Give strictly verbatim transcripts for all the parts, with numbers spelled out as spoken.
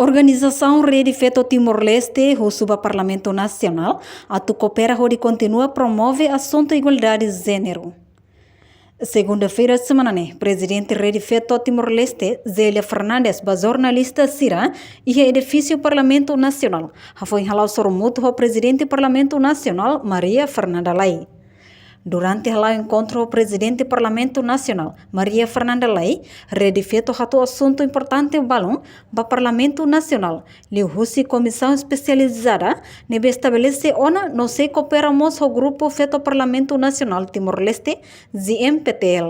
Organizasaun Rede Feto Timor-Leste husu ba Parlamentu Nasionál atu koopera hodi kontinua promove asuntu igualdade jéneru. Segunda-feira semana ne'e, Prezidente Rede Feto Timor-Leste, Zélia Fernandes, ba jornalista sira iha edifísiu Parlamentu Nasionál, hafoin hala'o sorumutu ho Prezidente Parlamentu Nasionál, Maria Fernanda Lay. Durante hala'o enkontru ho Prezidente Parlamentu Nasionál, Maria Fernanda Lay, Rede Feto hato'o asuntu importante balun ba Parlamentu Nasionál, liuhusi komisaun espesializada ne'ebé estabelese ona no sei koopera mós ho Grupu Feto Parlamentu Nasionál Timor-Leste, G M P T L.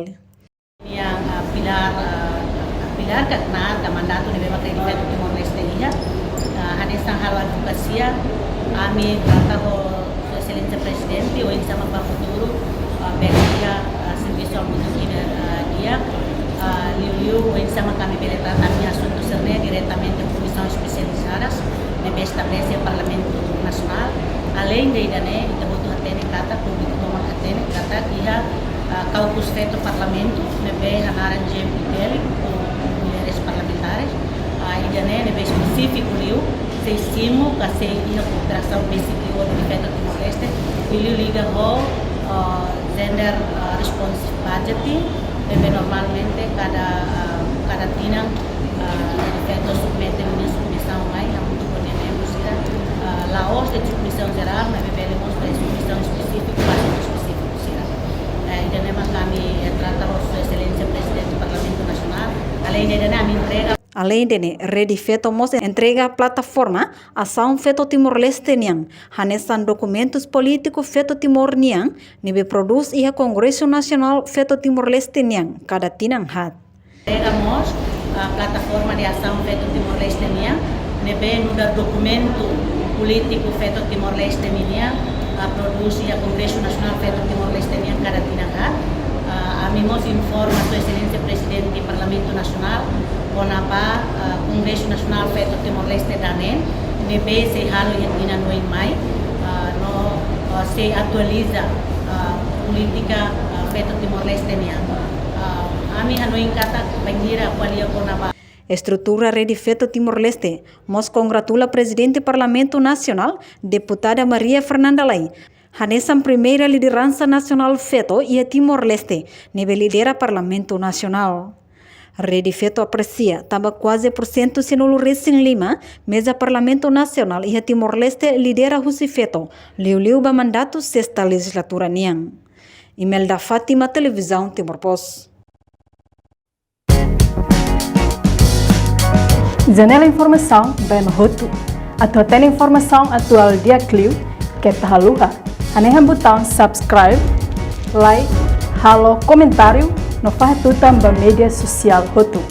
Nian, ah, pilar, ah, pilar ka knaar ka mandatu ne'ebé mak Rede Feto Timor-Leste iha. Ah, hanesan halo advokasia, ami trata ho Sua Exelénsia Prezidente, oinsá mak ba futuru, ah, bele iha, ah, servisu hamutuk ida, ah, di'ak, ah, liuliu oinsá mak ami bele trata ami-nia asuntu sira-ne'e diretamente ho komisaun espesializadas ne'ebé estabelese Parlamentu Nasionál. Aleinde ida-ne'e, ita hotu hatene katak, públiku tomak hatene katak, iha ah, kaukus feto Parlamentu, ne'ebé hanaran G M P T L, ou mulheres parlamentares, ah, ida-ne'e ne'ebé espesífiku liu, sei simu ka sei iha kooperasaun besik liu ho Rede Feto Timor-Leste, liuliu liga ho, ah, gender, ah, responsive budgeting, ne'ebé normalmente kada, ah, kada tinan, ah, Rede Feto submete ninia submisaun mai, hamutuk ho nia membru sira, ah, la'ós de'it submisaun jerál, maibé bele mós de'it submisaun espesífiku, ba asuntu espesífiku sira. Eh, ida-ne'e mak ami, eh, trata ho Sua Exelénsia Prezidente Parlamentu Nasionál. Aleinde ida-ne'e, ami entrega. Aleinde ne'e, Rede Feto mós entrega plataforma Asaun Feto Timor-Leste nian, hanesan dokumentus polítiku Feto Timor nian, ne'ebé prodús iha Kongresu Nasionál Feto Timor-Leste nian, kada tinan haat. Entrega mós, ah, plataforma de asaun Feto Timor-Leste nian, ne'ebé nu'udar dokumentu polítiku Feto Timor-Leste nian, ah, prodús iha Kongresu Nasionál Feto Timor-Leste nian kada tinan haat. Ah, ami mós informa Sua Exelénsia Prezidente Parlamentu Nasionál kona-ba, ah, Kongresu Nasionál Feto Timor-Leste daneen, ne'ebé sei halo iha tinan oin mai, ah, no, ah, sei atualiza, ah, polítika, ah, Feto Timor-Leste nian. Ah, ami hanoin katak bainhira ko'alia kona-ba. Estrutura Rede Feto Timor-Leste mós kongratula Prezidente Parlamentu Nasionál, Deputada Maria Fernanda Lay, hanesan primeira lideransa nasionál feto iha Timor-Leste, ne'ebé lidera Parlamentu Nasionál. Rede Feto apresia tanba kuaze pursentu sianulu resin lima meza Parlamentu Nasionál iha Timor-Leste lidera husi feto, liuliu ba mandatu sesta lejizlatura nian. Imelda Fátima, Televizaun Timor Post. Janela informasaun ba ema hotu. Atu hatene informasaun atuál di'ak liu, keta haluha hanehan butaun subscribe, like, halo komentáriu no fahe tutan ba média sosiál hotu.